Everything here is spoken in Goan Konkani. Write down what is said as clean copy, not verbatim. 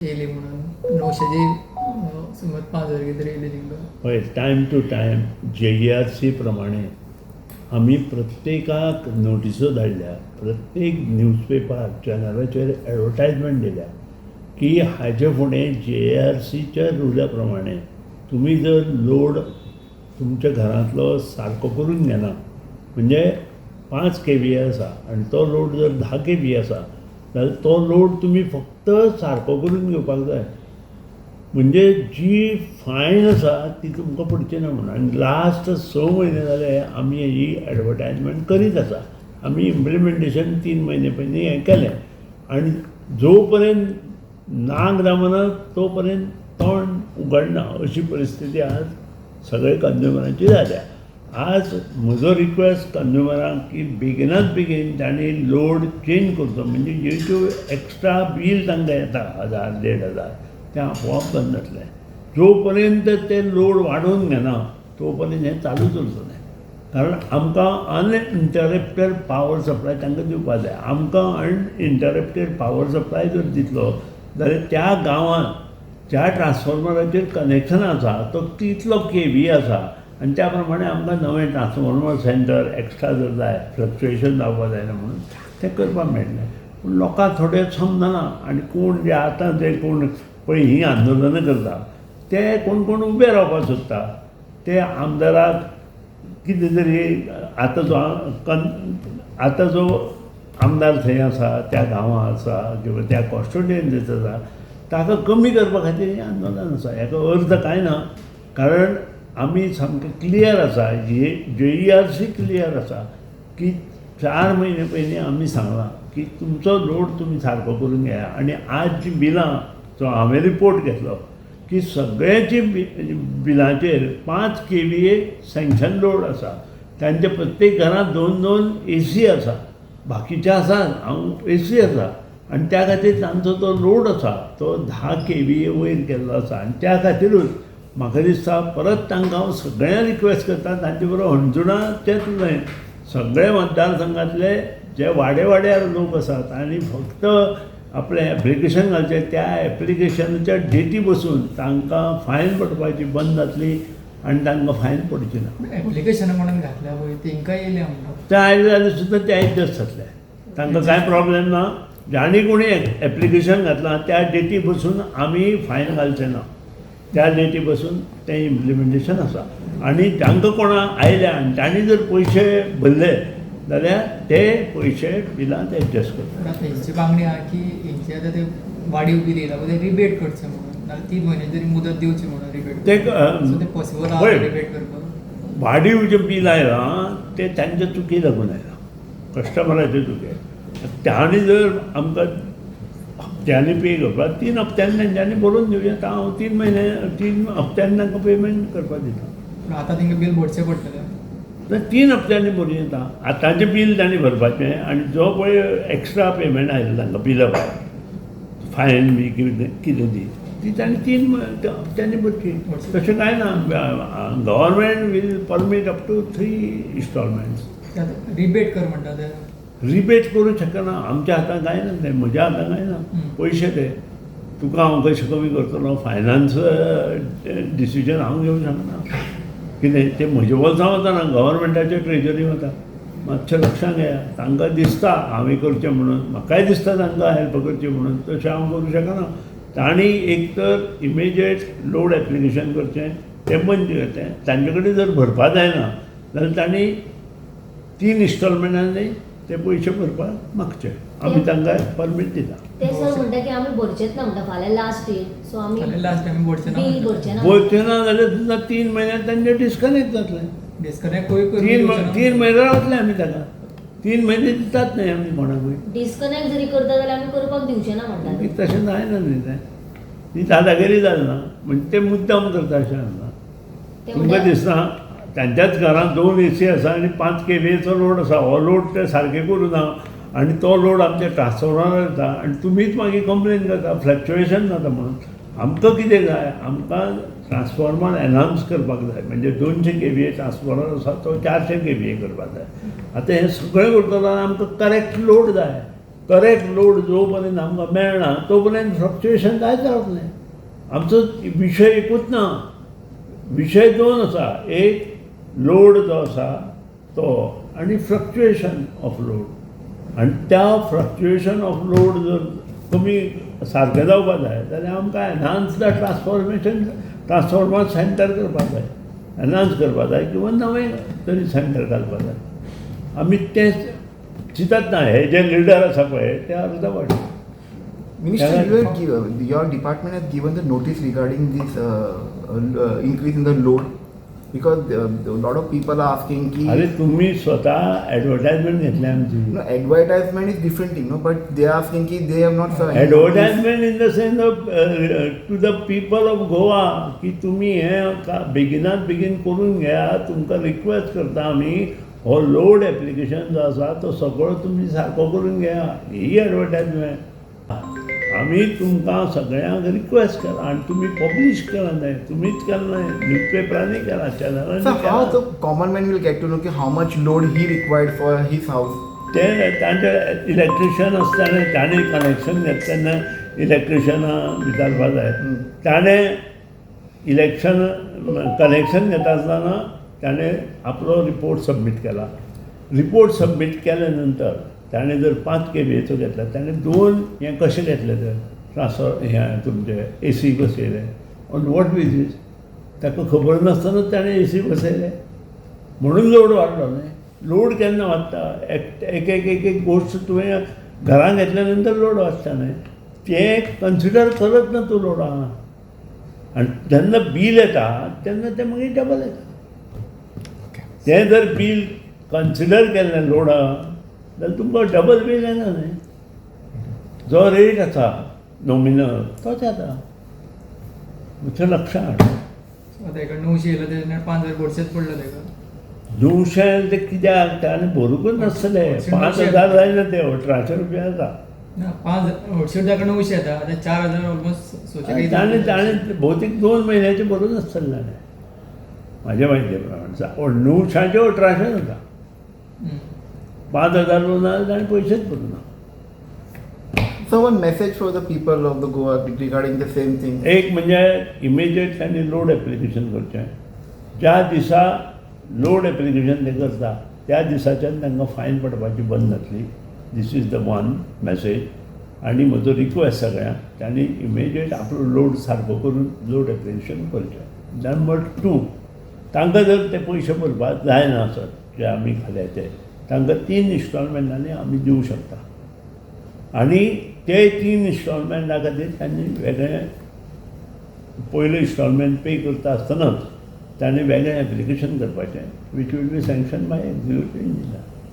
येयली म्हणून 900ची समज 5000 कितें तरी येयली तांकां. पळय, time to time JERC प्रमाणे आमी प्रत्येकाक नोटिसो धाडल्या, प्रत्येक न्यूजपेपर चॅनलाचेर एडवर्टायजमेंट दिल्या की हाजे फुडें जेईआरसीच्या रुला प्रमाणे तुमी जर लोड तुमच्या घरांतलो सारको करून घेना, म्हणजे 5 केव्हीए आसा आनी तो लोड जर 10 केव्हीए आसा जाल्यार तो लोड तुमी फक्त सारको करून घेवपाक जाय. म्हणजे जी फायन आसा ती तुमकां पडची ना म्हणून. आनी लास्ट 6 म्हयने जाले आमी ही एडवर्टायजमेंट करीत आसा. आमी इम्प्लिमेंटेशन 3 म्हयने पयलीं हें केलें आनी जो पर्यंत नाक दामना तो पर्यंत तोंड उगडना अशी परिस्थिती आज सगळे कंज्युमरांची जाल्या. आज म्हजो रिक्वेस्ट कंज्युमरांक की बेगिनात बेगीन तांणी लोड चेंज करचो, म्हणजे जे एक्स्ट्रा बील तांकां येता हजार 1500 तें आपोआप बंद जातलें. जो पर्यंत ते लोड वाडोवन घेना तो पर्यंत हें चालूच उरतलें, कारण आमकां अनइंटरप्टेड पावर सप्लाय तांकां दिवपाक जाय. आमकां अनइंटरप्टेड पावर सप्लाय जर दितलो जाल्यार त्या गांवांत ज्या ट्रान्सफॉर्मराचेर कनेक्शन आसा तो कितलो केव्हीए आसा आनी त्या प्रमाणे आमकां नवें ट्रान्सफॉर्मर सेंटर एक्स्ट्रा जर जाय, फ्लक्चुएशन जावपाक जायना म्हणून तें करपाक मेळटलें. पूण लोकांक थोडे समजना आनी कोण जे आतां जे कोण पळय हीं आंदोलनां करता ते कोण कोण उबे रावपाक सोदता. ते आमदाराक कितें तरी आतां जो आमदार थंय आसा, त्या गांवांत आसा किंवा त्या कॉन्स्टिट्युएन्सीत आसा, ताका कमी करपा खातीर हें आंदोलन आसा. हेका अर्थ कांय ना, कारण आमी सामकें क्लियर आसा, जेईआरसी क्लियर आसा की 4 म्हयने पयलीं आमी सांगलां की तुमचो लोड तुमी सारको करून घेया. आनी आज जीं बिलां जो हांवें रिपोर्ट घेतलो की सगळ्याची बिलांचेर 5 केव्हीए सँक्शन लोड आसा. तांच्या प्रत्येक घरांत दोन दोन एसी आसा, बाकीचे आसा हांव एसी आसा आनी त्या खातीर तांचो तो लोड आसा तो 10 केव्हीए वयर केल्लो आसा. आनी त्या खातिरूच म्हाका दिसता परत तांकां हांव सगळ्यांक रिक्वेस्ट करता, तांचे बरोबर हणजुणाचेच न्हय, सगळे मतदारसंघातले जे वाडे वाड्यार लोक आसात आनी फक्त आपलें एप्लिकेशन घालचें, त्या एप्लिकेशनाच्या डेटी बसून तांकां फायन पडपाची बंद जातली आनी तांकां फायन पडची ना. एप्लिकेशनां कोणाक घातल्या पळय तेंकां येयल्या म्हणटा. ते आयले जाल्यार सुद्दां ते एडजस्ट जातले, तांकां कांय प्रॉब्लेम ना. जाणी कोणी एप्लिकेशन घातलां त्या डेटी बसून आमी फायन घालचे ना. त्या डेटी बसून तें इम्प्लिमेंटेशन आसा. आनी तांकां कोणा आयल्या आनी तांणी जर पयशे भरले जाल्यार ते पयशे बिलांत एडजस्ट करता. पण आतां हेंची मागणी आहा की हेंचे आतां ते वाडीव बील येयला पळय ते रिबेट करचें म्हणून, नाल्यार 3 म्हयने तरी मुदत दिवची म्हणून रिबेट. ते सो ते पॉसिबल आहा पळय, रिबेट करपाक? वाडीव जें बील आयलां तें तांच्या चुकी लागून आयलां, कस्टमराचे चुके. तांणी जर आमकां हप्त्यांनी पे करपाक, 3 हप्त्यांनी तेंच्यांनी बरोवन दिवया. हांव 3 म्हयने 3 हप्त्यांनी तांकां पेमेंट करपाक दिता. पूण आतां तांकां बील भरचें पडटलें. ना, 3 हप्त्यांनी भरूं येता. आतांचें बील तांणी भरपाचें आनी जो पळय एक्स्ट्रा पेमेंट आयलें तांकां बिला भायर फायन बी कितें कितें ती ती तांणी 3 हप्त्यांनी भरची. तशें कांय ना, government will permit up to three installments. ते आतां रिबेट कर म्हणटा ते. रिबेट करूं शकना, आमच्या हातान कांय ना तें, म्हज्या हातान कांय ना. पयशे ते तुका हांव कशें कमी करतलो? फायनान्स डिसिजन हांव घेवंक शकना. कितें तें म्हज्या बोल्सां वचना, गव्हर्मेंटाच्या ट्रेजरी वता. मातशें लक्षांत घेया. तांकां दिसता हांवें करचें म्हणून, म्हाकाय दिसता तांकां हेल्प करचें म्हणून, तशें हांव करूं शकना. तांणी एक तर इमिजिएट लोड एप्लिकेशन करचें, तें बंद करचें. तांचे कडेन जर भरपा जायना जाल्यार तांणी 3 इन्स्टॉलमेंटांनी ते पयशे भरपाक मागचे, आमी तांकां परमीट दिता. ते सर म्हणटा की आमी भरचेच ना म्हणटा, फाल्यां लास्ट डेट, सो आमी फाल्यां लास्ट आमी भरचे ना बील म्हणटा. भरचे ना. भरचे ना जाल्यार सुद्दां 3 म्हयन्यान तांचे डिस्कनेक्ट जातलें. डिस्कनेक्ट खंय करून तीन दिवचे ना. 3 म्हयने रावतले आमी ताका, 3 म्हयने दितात न्हय आमी कोणाकूय. डिस्कनेक्ट जरी करता जाल्यार आमी करपाक दिवचे ना म्हणटा ते. मागीर तशें जायना न्ही तें, ती दादागिरी जाली ना म्हणजे ते मुद्दाम करता अशें जालें ना. ते तुमकां म्हणटा दिसना तांच्याच घरांत दोन एसी आसा आनी 5 केवीएचो लोड आसा, हो लोड ते सारके करूं ना आनी तो लोड आमच्या ट्रान्सफॉर्मरार येता आनी तुमीच मागीर कंप्लेन करता फ्लक्चुएशन जाता म्हणून. आमकां कितें जाय? आमकां ट्रान्सफॉर्मर एनहान्स करपाक जाय, म्हणजे 200 केवीए ट्रान्सफॉर्मर आसा तो 400 केवीए करपाक जाय. आतां हें सगळें करतलो जाल्यार आमकां करेक्ट लोड जाय. करेक्ट लोड जो पर्यंत आमकां मेळना तो पर्यंत फ्लक्च्युएशन जायत रावतलें. आमचो विशय एकूच ना, विशय दोन आसा. एक लोड जो आसा तो आनी फ्लक्च्युएशन ऑफ लोड. आनी त्या फ्लक्च्युएशन ऑफ लोड जर कमी सारकें जावपा जाय जाल्यार आमकां enhance the transformation transformer center करपाक जाय, एनहान्स करपा जाय किंवा नवें तरी सेंटर घालपा जाय. आमी तें चिंतत ना. हे जे लिडर आसा पळय ते अर्दवट. Minister, Yeah. Your department has given the notice regarding this increase in the load because a lot of people are asking ki अरे, तुम्ही स्वतः ॲडव्हर्टायजमेंट घेतली आमची. No, advertisement is different thing, no, but they are asking ki they have not Advertisement in the sense of to the people of Goa की तुम्ही हे बेगिनात बेगीन करून घेया, तुमकां रिक्वेस्ट करता आमी, हो लोड एप्लिकेशन जो आसा तो सगळो तुमी सारको करून घेया. ही एडवर्टायजमेंट आमी तुमकां सगळ्यांक रिक्वेस्ट केला आनी तुमी पब्लीश केला न्हय, तुमीच केला न्हय, न्यूजपेपरांनी केला, चॅनलांनी So how केला. the common man will get to know ki how much load he required for his house? ते तांचे इलेक्ट्रिशियन आसतना, ताणें कनेक्शन घेतले तेन्ना इलेक्ट्रिशियना विचारपा जाय. ताणें इलेक्शन कनेक्शन घेता आसतना ताणें आपलो रिपोर्ट सबमीट केला. रिपोर्ट सबमीट केल्या नंतर ताणें जर 5 केवीएचो घेतला, ताणें दोन हें कशें घेतलें तर ट्रान्सफर हें तुमचें एसी बसयलें ऑन what basis ताका खबर नासतना ताणें एसी बसयलें म्हणून लोड वाडलो न्हय. लोड केन्ना वाडटा? एक एक एक एक एक गोश्ट तुवें घरान घेतल्या नंतर लोड वाडटा न्हय. तें कन्सिडर करत ना तूं लोडा आनी जेन्ना बील येता तेन्ना तें मागीर डबल येता. तें जर बील कन्सिडर केल्लें लोडा जाल्यार तुमकां डबल बील येना न्हय. जो रेट आसा नॉमिनल तोच येता. मातशें लक्षात हाड. आतां हेका 900 येयला तेन्ना 5000 भरचेच पडले तेका. 900 ते कित्याक? ताणें भरूंकच नासलें. 5000 जायना ते, 1800 रुपया जाता. ना, पांच हरशीं ताका 900 येता, आतां 4000 ऑलमोस्ट सोचे. ताणें ताणें भौतीक 2 म्हयन्याचे भरूं नासतलें ताणें, म्हाज्या म्हायती प्रमाण. 900चे 1800 जाता. 5000 ना, ताणें पयशेच भरूं ना. So one message for the people of the Goa regarding the same thing. एक म्हणजे इमिजिएट तांणी लोड एप्लिकेशन करचें. ज्या दिसा लोड एप्लिकेशन ते करता त्या दिसाच्यान तांकां फायन पडपाची बंद जातली. This is the one message. आनी म्हजो रिक्वेस्ट सगळ्यांक, तांणी इमिजिएट आपलो लोड सारको करून लोड एप्लिकेशन करचें. नंबर टू, तांकां जर ते पयशे भरपाक जायना आसत जे आमी घाल्या ते, तांकां तीन इन्स्टॉलमेंटांनी आमी दिवं शकता आनी ते तीन इन्स्टॉलमेंटा खातीर तांणी वेगळें पयलें इन्स्टॉलमेंट पे करता आसतनाच ताणें वेगळें एप्लिकेशन करपाचें, which will be sanction by executive engineer.